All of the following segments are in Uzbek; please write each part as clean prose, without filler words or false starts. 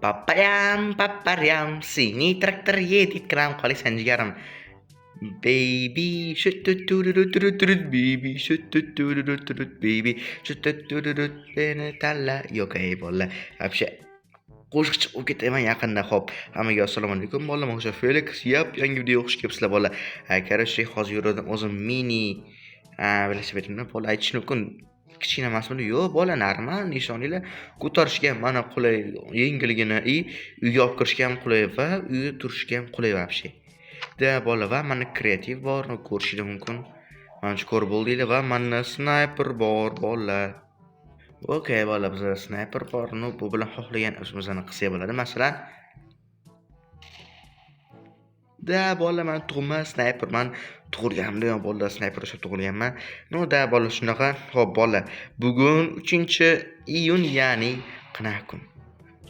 Папарям, папарям, синий трактор едет к нам, qalaysan jigarim? Baby, shut tut tut tut tut baby, shut tut tut tut baby, shut tut tut tut beni tanla. Yo'q, ey bolalar. Вообще qo'shiq chiqib ketaman yaqinda. Xo'p, hammaga assalomu alaykum bolalar. Men o'sha Felix, yap yangi video xush kelibsizlar bolalar. Короче, hozir yurdim o'zim mini velosipedimni bola aytish mumkin. Kichkina emasmi? Yo'q, bola normal, nishoninglar. Ko'tarishga ham mana qulay, yengilgina и uyga olib kirishga ham qulay va uyda turishga ham qulay вообще. Да, bola va mana kreativ bor, ko'rishingiz mumkin. Manimcha ko'rib bo'ldinglar va mana snayper bor, bolalar. Okey, bola, bizda snayper bor. Ну, bu bilan xohlagan ishimizni qilsak bo'ladi. Masalan, да, bola, man tug'ma snayperman. Tug'ilganimda bolalar snayper ushlab tug'ilganman. Ну, да, bola shunaqa. Xo'p, bola, bugun 3-iyun, ya'ni qanaqa kun?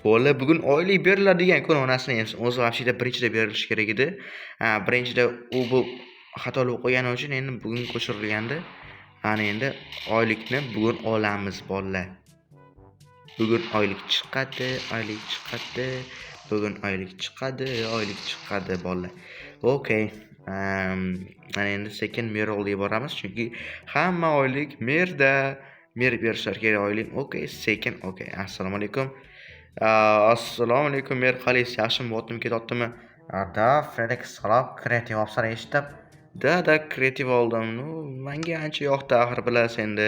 Bola, bugun oylik beriladigan kun onasini emsin. O'zi вообще birinchida berilishi kerak edi. Ha, birinchida u bu xatolik qo'ygani uchun endi bugun ko'chirilgandi. Ana endi oylikni bugun olamiz, bolalar. Bugun oylik chiqadi, oylik chiqadi. Bugun oylik chiqadi, oylik chiqadi, bolalar. Okey. Ana endi sekin mer oldiga boramiz, chunki hamma oylik merda. Mer berishlar kerak oylik. Okey, sekin, okey. Assalomu alaykum. Assalomu alaykum, mer, qalaysiz? Yaxshimi? Botim ketyaptimi? Да, Felix, salom, kreativ olibsan eshitdim. Да, kreativ oldim. Ну, menga ancha yoqdi, axir bilasiz endi.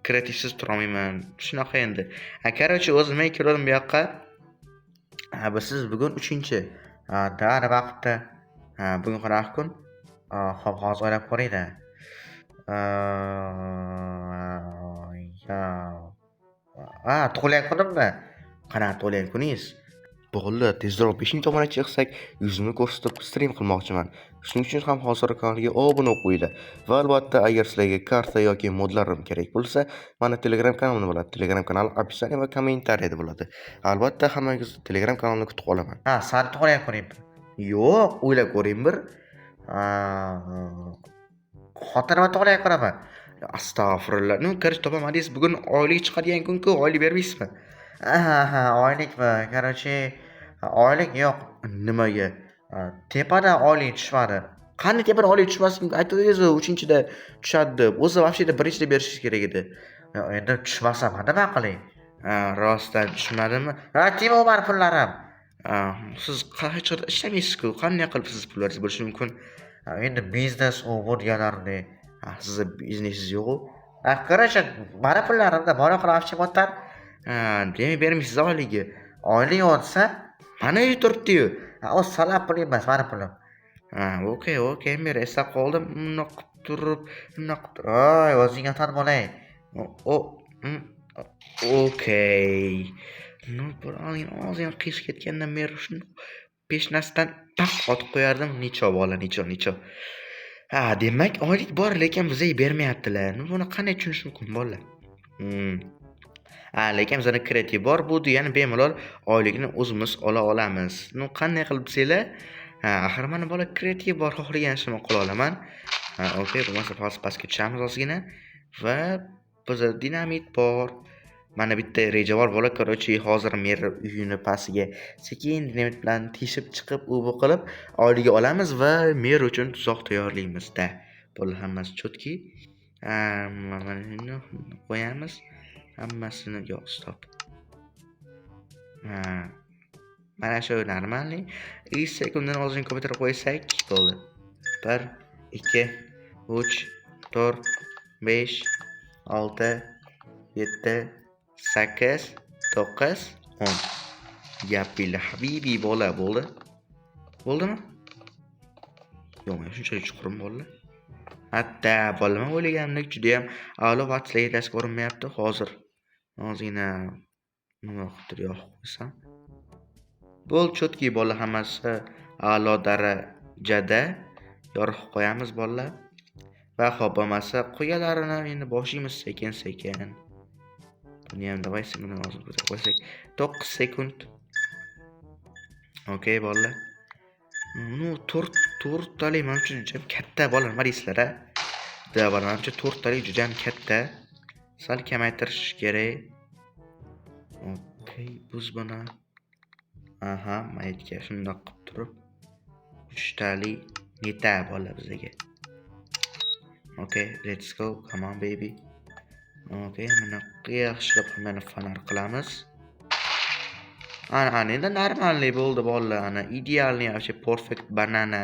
Kreativsiz turolmayman. Shunaqa endi. Короче, o'zim men keldim bu yoqqa. Ha, bu siz bugun 3-chi. Да, nima qilibdi? Ha, bugun qanaqa kun? Xo'p, hozir o'ylab ko'rayda. Ya. Ha, tug'ilgan kunimmi? Qanaqa tug'ilgan kuningiz? Bolalar, tezroq 5 ming obuna chiqsak, yuzimni ko'rsatib stream qilmoqchiman. Shuning uchun ham hozir kanalga obuna qo'yinglar. Va albatta, agar sizlarga karta yoki modlarim kerak bo'lsa, mana Telegram kanalim bo'ladi. Telegram kanal описание va kommentariyada bo'ladi. Albatta, hammangizni Telegram kanalimda kutib qolaman. Ha, sani tug'ilgan kuning. Yo'q, o'ylab ko'ring bir. Xotinimni tug'ilgan kunimi? Astag'firullah. Ну, короче, topamadingiz. Bugun oylik chiqadigan kun-ku, oylik bermaysizmi? Ha, oylikmi? Короче, oylik yo'q. Nimaga? Tepada oylik tushmadi. Qanday tepada oylik tushmasin? Aytdingiz-ku, 3-da tushadi deb. O'zi вообще birinchida berishingiz kerak edi. Endi tushmasa man nima qilay? Ha, rostdan tushmadimi? Ha, tegma u mani pullarim. Ha, siz hech qayerda ishlamaysiz-ku. Qanday qilib siz pullaringiz bo'lishi mumkin? Ha, endi biznes u bu deganlarimni. Ha, sizni biznesingiz yo'q-u. Ha, короче, mani pullarimda bora qilib o'tar. Ha, demak bermaysiz oyligi. Oylik yo'q desa, Mana uy turibdi-yu. Ha, u sanab pul emas, mani pulim. Ha, okey, men eslab qoldim. Bundoq qilib turib, bundoq qilib turib. Voy, o'zingga tanib olay. O, okey. Ну, bir ozgina qiyshiq ketganda men shuni peshnasidan taq otib qo'yardim. Ничё bola, ничё, ничё. Ha, demak, oylik bor, lekin bizga bermayaptilar. Ну, buni qanday tushunish mumkin, bolalar? Ha, lekin bizada kreativ bor. Bu degani bemalol oylikni o'zimiz ola olamiz. Ну, qanday qilib desanglar, ha, axir mana bola kreativ bor, xohlagan ishimni qila olaman. Ha, okey, bo'lmasa hozir pastga tushamiz ozgina va bizda dinamit bor. Mana bitta reja bor bola, короче, hozir mer uyini pastiga sekin dinamit bilan teshib chiqib, u bu qilib oyligi olamiz va mer uchun tuzoq tayyorlaymiz-da. Bola hammasi чётки. Mana buni qo'yamiz. Hammasini yo'q, стоп. Ha. Mana shu нормальный. И sekundini ozgina ko'paytirib qo'ysak bo'ldi. 1, 2, 3, 4, 5, 6, 7, 8, 9, 10. Gapinglar habibiy bola bo'ldi. Bo'ldimi? Yo'q, shunchalik chuqurmi bolalar? Hatta bola men o'ylaganimdek judayam a'lo va sizlarga ko'rinmayapti hozir. Ozgina nima qilib yoqib qo'ysam. Bo'ldi, чётки bola hammasi a'lo darajada yorib qo'yamiz bolalar. Va xo'p, bo'lmasa qo'yalarini endi boshlaymiz sekin-sekin. Buni ham давай buni hozir ko'tarib qo'ysak. 9 sekund. Okey bolalar. Ну, to'rt to'rttalik manimcha juda ham katta bola, nima deysizlar a? Да, bola, manimcha to'rttalik juda ham katta. Sal kamaytirish kerak. Okey, biz buni Aha, maytga shundoq qilib turib 3 tali yetadi bolalar bizga. Okay, let's go. Come on baby. Okay, mana yaxshilab mana fonar qilamiz. Ana, ana endi normalniy bo'ldi bolalar. Ana idealniy, вообще perfect banana.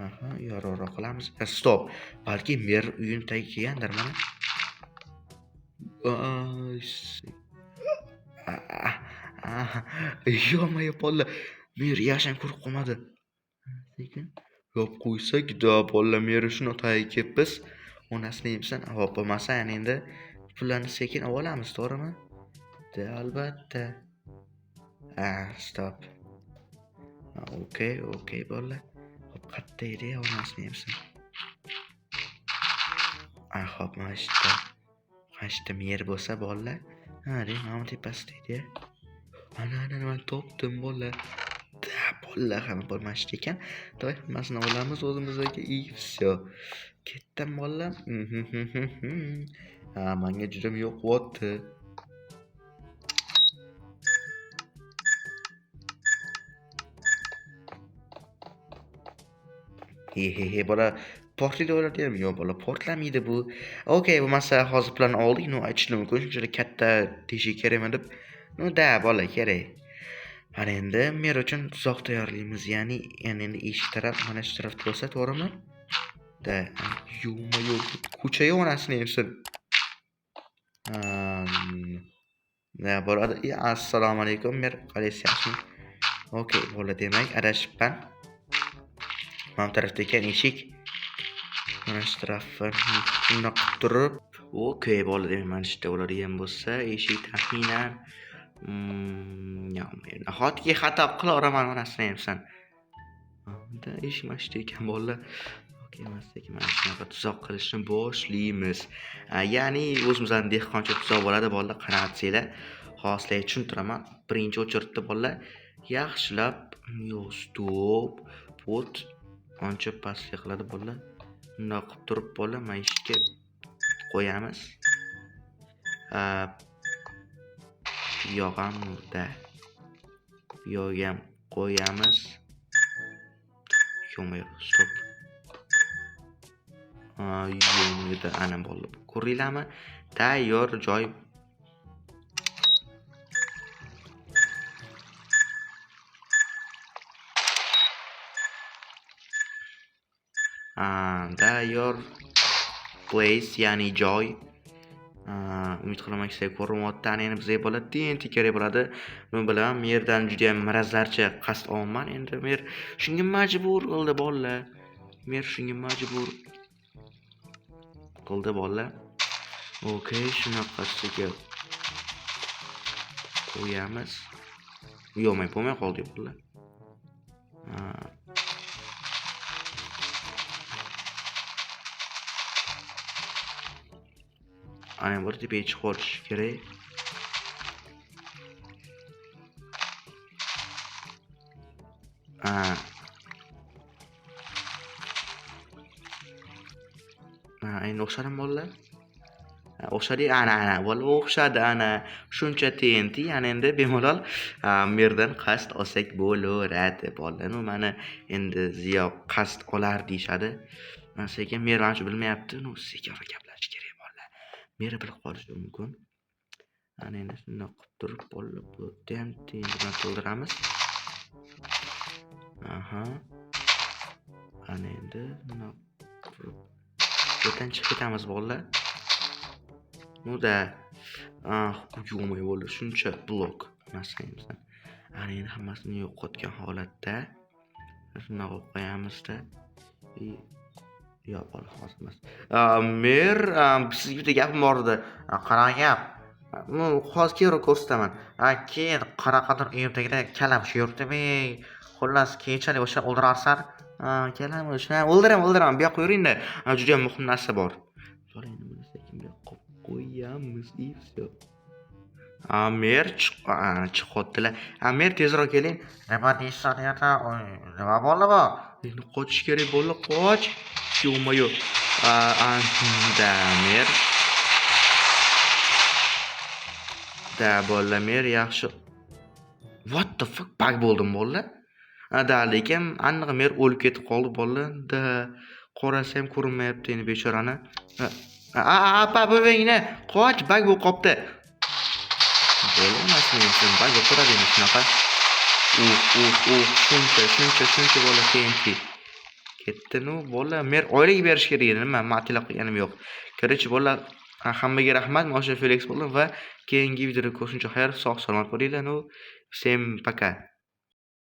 Aha, yorug'roq qilamiz. Stop. Balki mer uyini tagiga kelgandir mana. Yo'q, bolalar. Mer yaxshi ko'rib qolmadi. Sekin yopib qo'ysak, da bolalar mer shuni tagiga kelibmiz. Onasini yemsan, hop bo'lmasa, yani endi pullarni sekin olib olamiz, to'g'rimi? Da, albatta. Stop. Okey, okey bolalar. Hop, qayerda edi onasini yemsin. Hop, mana shu yerda. Mana shu yerda mer bo'lsa bolalar. Ha, mana bu tepasida edi. Ana, ana, man topdim bolalar. Da, bolalar hamma bor mana shu yerda ekan. Давай hammasini olamiz o'zimizga и всё. Ketdim bolalar. Ha, menga juda yoqyapti. He he he bola portlaydi o'yladimi? Yo'q bola portlamaydi bu. Okey, bo'lmasa hozir plan oldik. No, aytishim mumkin, shunchalik katta teshik kerakmi deb. No, da bola kerak. Mana endi mer uchun tuzoq tayyorlaymiz. Ya'ni, endi eshik taraf mana shu tarafda bo'lsa, to'g'rimi? Da, yo'q, ko'chaga onasini yemsin. Da bola, assalomu alaykum, mer qalaysiz, yaxshimi? Okey, bola, demak, adashibman. Mana bu tarafda ekan eshik. Mana shu tarafni shundoq qilib turib, okey, bola, demak, mana shu yerda bo'ladigan bo'lsa, eshik taxminan nahotki xato qilaveraman onasini yemsan. Da eshik mana shu yerda ekan bolalar. Okey, mana sekin mana shunaqa tuzoq qilishni boshlaymiz. Ya'ni o'zimizdan dehqoncha tuzoq bo'ladi bolalar, qanaqa desanglar, hozir sizlarga tushuntiraman. Birinchi o'chirtdi bolalar, yaxshilab yo'q, stop, вот ancha pastga qiladi bolalar. Bundoq qilib turib bolalar, mana eshikka qo'yamiz. Yog'amda. Yog' ham qo'yamiz. Yo'q, stop. Yo'q, ana bolalar. Ko'ringlarmi? Tayyor joy. Tayyor place, ya'ni joy. Umid qilaman sizlarga ko'rinyapti. Ana endi bizga bo'ladi, TNT kerak bo'ladi. Men bilaman, merdan juda ham marazlarcha qasd olman. Endi mer shunga majbur qildi bolalar. Mer shunga majbur qildi bolalar. Okey, shunaqasiga qo'yamiz. Yo'q, men bo'lmay qoldi bolalar. Ana bir tepaga chiqib olish kerak. Ha, endi o'xshadimi bolalar? O'xshadi, ana, ana, bolalar o'xshadi, ana. Shuncha TNT, ana endi bemalol merdan qasd olsak bo'laveradi bolalar. Ну, mana endi Ziyo qasd olar deyishadi. Mana sekin mer mana shu bilmayapti. Ну, sekinroq gaplashish kerak bolalar. Meri bilib qolishi mumkin. Ana endi shundoq qilib turib bolalar, bu yerda ham TNT bilan to'ldiramiz. Aha. Ana endi bundoq turib bu yerdan chiqib ketamiz bolalar. Ну da. Yo'qmay bolalar, shuncha blok narsamizdan. Ana endi hammasini yo'qotgan holatda shundoq qo'yib qo'yamizda. Yo'q, bola, hozir emas. Mer, sizga bitta gapim bor edi. Qarang gap. Ну, hozir keyinroq ko'rsataman. Keyin qanaqadir uyim tagida kalamush yuribdimi? Xullas, keyinchalik o'sha o'ldirarsan. Kalamush, ha, o'ldiraman, o'ldiraman. Bu yoqqa yuringda. Juda ham muhim narsa bor. Bola, endi buni sekin bu yoqqa qo'yib qo'yamiz, и всё. Mer chiqyaptilar. Mer, tezroq keling. Nima deysan yana? Nima bo'ldi bu? Endi qochish kerak bo'ldi, qoch. Yo'q-ma yo'q. Da, mer. Da, bolalar, mer yaxshi. What the fuck, баг bo'ldim, bolalar. Da, lekin aniq mer o'lib ketib qoldi, bolalar. Da, qorasi ham ko'rinmayapti endi bechorani. A, apa, buvingni qoch, баг bo'lib qolibdi. Bo'lmasmi, sen баг bo'lib turadi endi shunaqa. Uh, uh, uh, shuncha, shuncha, shuncha, bola, TNT. Ketdi, ну, bola, mer oylik berish kerak edi, nima, ma'tilab qilganim yo'q. Короче, bolalar, hammaga rahmat, mana o'sha Felix bo'ldim va keyingi videoda ko'rishguncha xayr, sog' salomat bo'linglar, ну, всем пока.